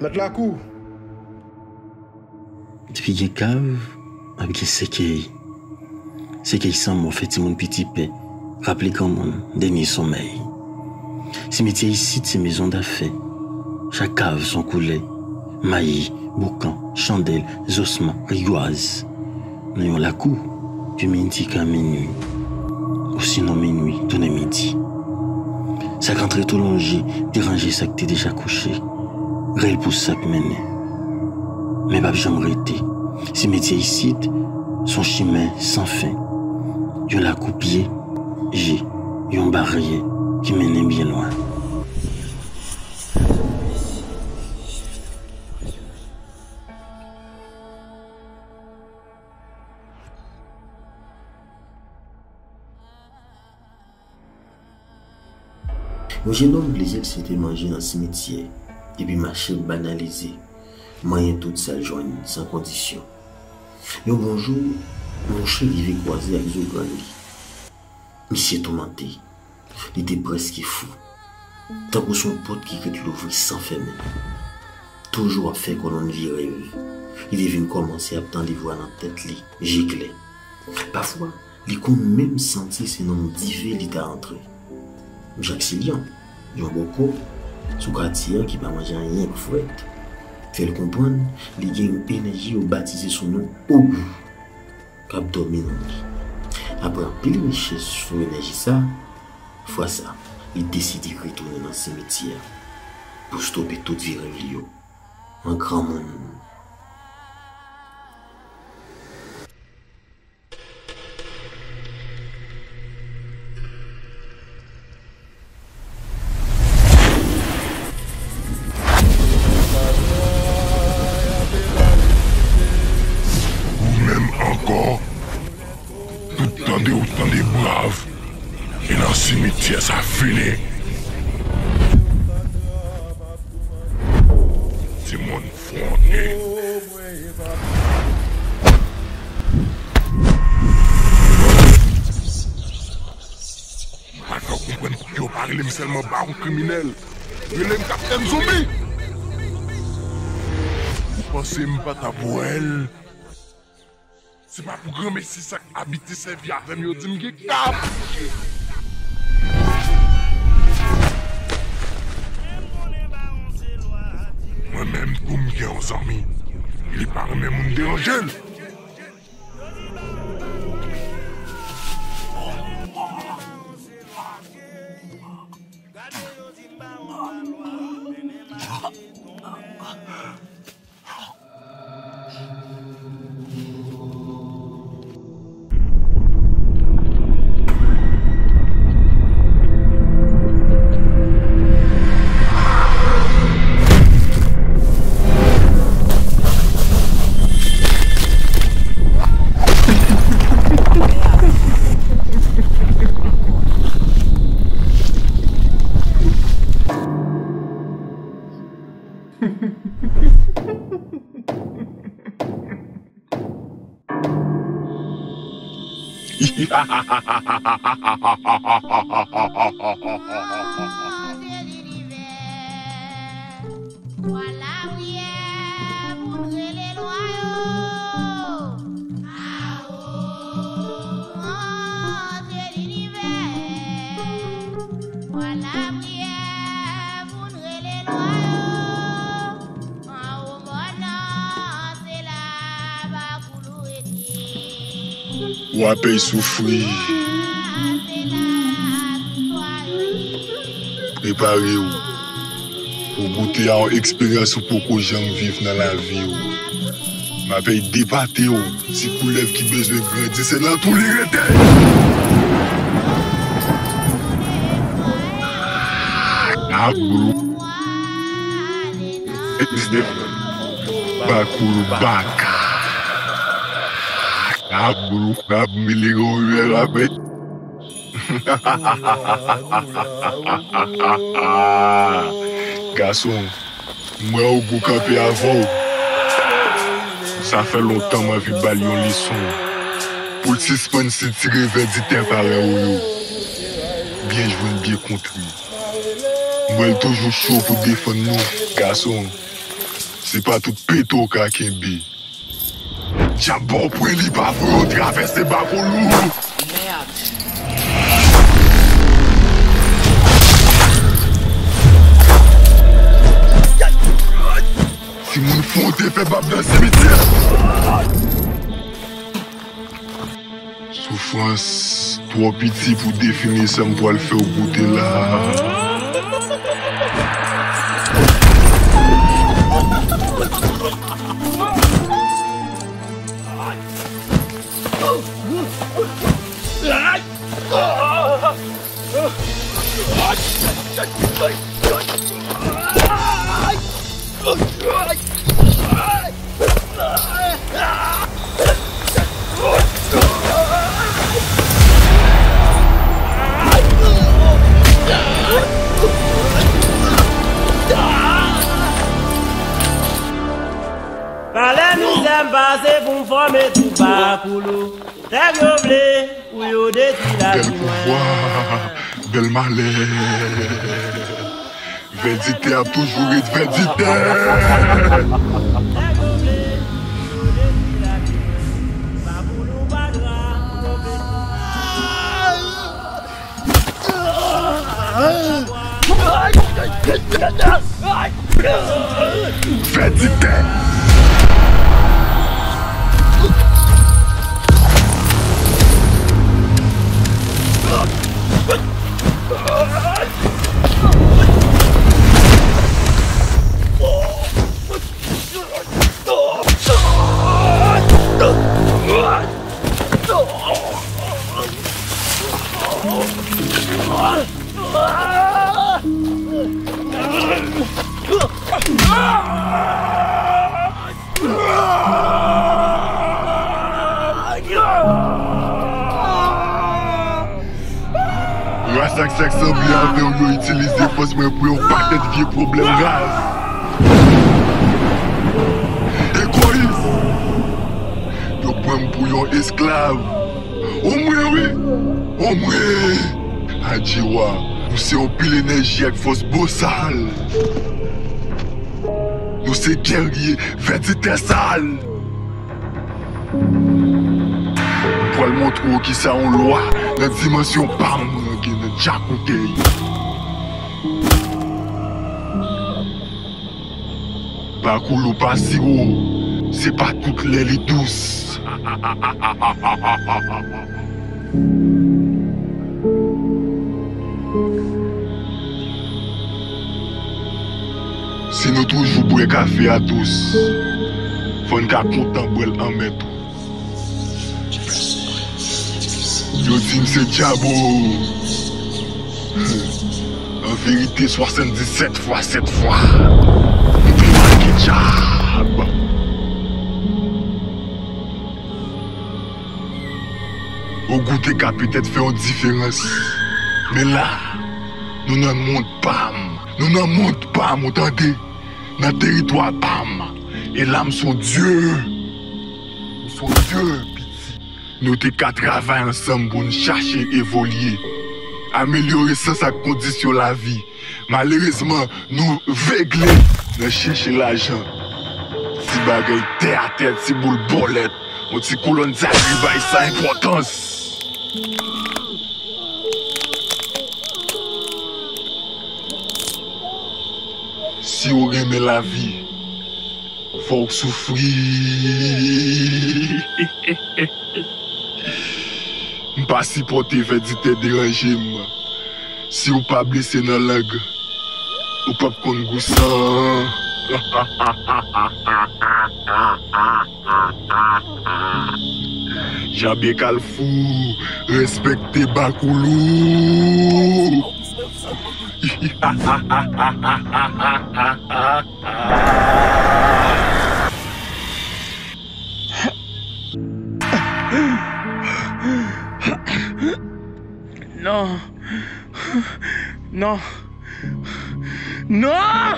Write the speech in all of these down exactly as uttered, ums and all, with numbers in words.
Mèt lakou. Depi gen kav, ap gen sèkèy. Sèkèy sanmò fè timoun piti pè, raple granmoun dènye sonmèy. Simetyè isit se mezon dafè. Chak kav se yon koulè, mayi, boukan, chandèl, zòsman, rigwaz. Nan yon lakou, de midi ka minwi, osinon minwi tounen midi. Sa k antre tou lonje, deranje sa k te deja kouche, rèl pou sa k mennen. Men p ap janm rete. Simetyè isit, se yon chimen san fen. Yon lakou pyeje, yon baryè ki mennen byen lwen. Yon jenòm plezi l se te manje nan simityè, epi mache banalize, manyen tout sa l jwenn san kondisyon. Yon bon jou, mouche rive kwaze ak zougan li. Misye toumante. Li te prèske fou. Tankou se yon pòt ki ret louvri san fèmen. Toujou ap fè kòlonn vye rèv. Li te vin kòmanse ap tande vwa nan tèt li, je klè. Pafwa, li konn menm santi se nan yon dife li ta antre. Jaksilyan, yon bòkò sou katye an ki pa manje anyen k frèt, fè l konprann li gen yon enèji yo batize sou non Ogou k ap dòmi nan li. Apre anpil rechèch sou enèji sa, fwa sa, li deside retounen nan simityè pou stope tout vye rèv li yo an granmoun. Ou menm ankò? Tout tande ou tande brav. E nan simityè sa fini. Timoun fwonte. M pa fè w konprann pou ki yo pa rele m sèlman bawon kriminèl. Rele m kaptèn zonbi. Ou panse m pa t ap wè l? Se pa pou granmesi sa k abitye sèvi avè m yo di m gen kab. Mwen menm tou m gen yon zanmi. Li pa renmen moun deranje l. Vwala priyè pou n rele lwa yo. Awo, Bondye linivè. Vwala priyè pou n rele lwa yo. Anwo mòn nan, se la ba Wa pèy soufri. Prepare w pou goute a yon eksperyans ou poko janm viv nan lavi w. Ma pèy depate w, ti koulèv ki bezwen grandi, se nan tou li rete. Abou. Bakoulou baka. Abou, abou, mi li gon rè rapè. Gason, m wè w gwo kanpe avè w. Sa fè lontan m anvi ba l yon leson. Pou l sispann sitire vèditè parèy ou yo. Byen jwenn, byen kontre. M wè l toujou cho pou defann nou, gason. Se pa tout pete w ka kenbe. Dyab ba w pwen li pa voye w travèse Bakoulou. Merde. Timoun fwonte fè bab nan simityè. Soufrans twò piti pou defini sa m pral fè w goute la. Palè mizè m pase pou m fòme twoup Bakoulou. Nèg yo vle pou yo detwi lavi mwen. Bèl pouvwa, bèl malè. Vèdiktè ap toujou ret vèdiktè. Vèdiktè. Ras ak sa k sanble avè w, yo itilize fòs mwen pou yon pakèt vye pwoblèm raz. Egoyis! Yo pran m pou yon esklav. O mwen wi! O mwen! Adje wa, nou se yon pil enèji ak fòs bosal. Nou se gèrye vèdiktè sal. M pral montre w kisa yon lwa nan dimansyon pa m gen nan djakoutèy. Bakoulou pa siwo, se pa tout lè li dous. Si nou toujou bwè kafe a dous, fò n ka kontan bwè l anmè tou. Yo di m se dyab o. An verite, swasanndisèt fwa sèt fwa, m te make dyab. Ogou te ka petèt fè yon diferans. Men la, nou nan mond pa m. Nou nan mond pa m, ou tande? Nan teritwa pa m. E la, m s on dye. M s on dye, piti. Nou te ka travay ansanm pou n chache evolye, amelyore sans ak kondisyon lavi. Malerezman, nou vegle nan chèche lajan. Ti bagay tè atè, ti boul bòlèt, yon ti kolonn zagribay san enpòtans. Si w renmen lavi, fò w soufri. M pa sipòte vèdiktè deranje m. Si w pa blese nan lang, ou p ap konn gou san. Jan byen kalfou, respekte Bakoulou. Non. Non. Non!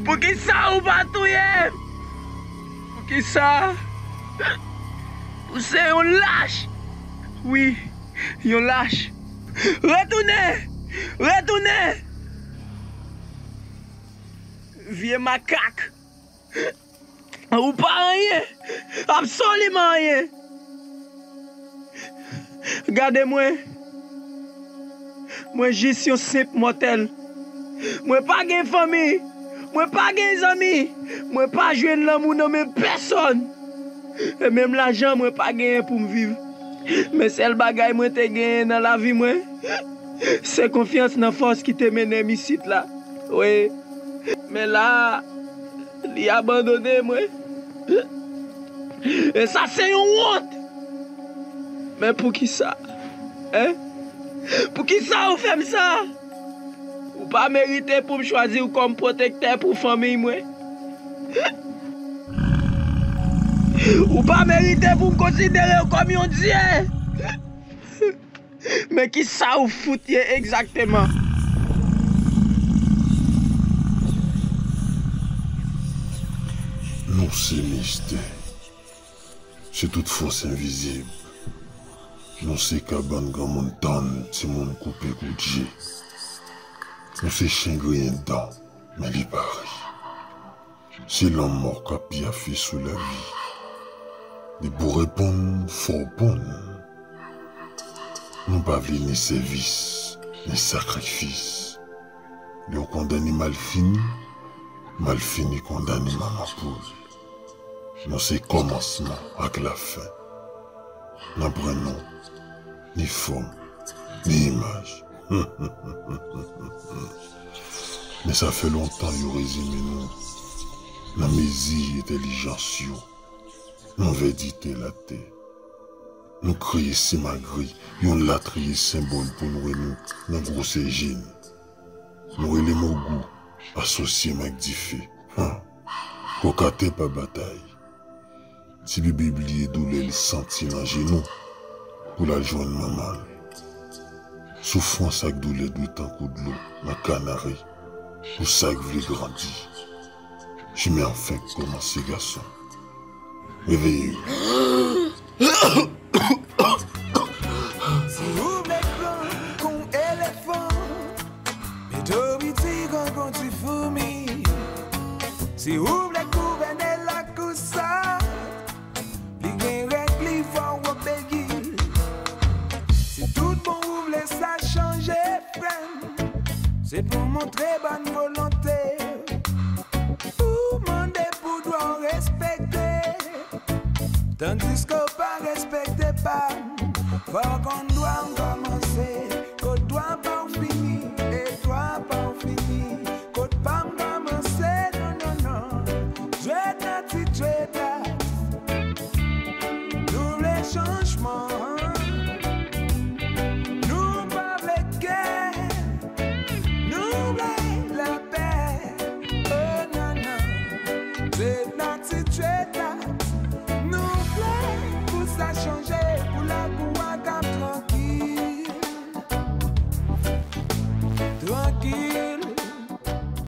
Poukisa ou pa touye m? Poukisa? Ou se yon lach! Wi, yon lach! Retounen! Retounen! Vye makak. Ou pa anyen. Absoliman anyen. Gade mwen. Mwen jis yon senp mòtèl. Mwen pa gen fanmi. Mwen pa gen zanmi. Mwen pa jwenn lanmou nan men pèsòn. E menm lajan mwen pa genyen pou m viv. Men sèl bagay mwen te genyen nan lavi mwen, se konfyans nan fòs ki te mennen m isit la. Wi. Men la, li abandone mwen. E sa se yon wont. Men poukisa? Hein? Poukisa ou fè m sa? Ou pa merite pou m chwazi w kòm pwotektè pou fanmiy mwen. Ou pa merite pou m konsidere w kòm yon dye. Men kisa ou fout ye egzakteman? Nou se mistè. Se tout fòs envizib. Nou se kabann granmoun tann timoun koupe kou dje. Nou se chen griyen dan, men li pa ri. Se lanmò k ap pyafe sou lavi. Depi w reponn, fò w ponn. Nou pa vle ni sèvis, ni sakrifis. Lè w kondane malfini, malfini kondane manman poul. Nou se kòmansman ak lafen. Nan prenon, ni fòm, ni imaj. Men sa fè lontan yo rezime nou nan mezi entèlijans yo, nan vèdite latè. Nou kreye simagri, yon latriye senbòl pou nwè nou nan gwosè je n. Nou rele mo gou, asosye m ak dife. Han! Kòkatè pa batay. Ti bebe bliye doulè l santi nan jenou pou l al jwenn manman l. Soufrans ak doulè dwe tankou dlo nan kanari pou sa k vle grandi. Chimen an fenk kòmanse, gason. Reveye yo. Si ou vle gran kon elefan, pito piti kon, kon ti foumi. Si ou vle gouvène lakou sa, li gen règ li, fò w obeyi. Si tout bon ou vle sa chanje, frè m, se pou montre bòn volonte. Ou mande pou dwa w respekte. Tandiske w pa respekte pa m, fò w konn dwa m kòmanse. Kot dwa pa w fini, e dwa pa w fini. Kot pa m kòmanse, non, non, non. Dreadnought, dreadnought. Nou vle chanjman. Nou pa vle gè. Nou vle lapè. Oh, non, non. Dreadnought, dreadnought. Nou vle pou sa chanje.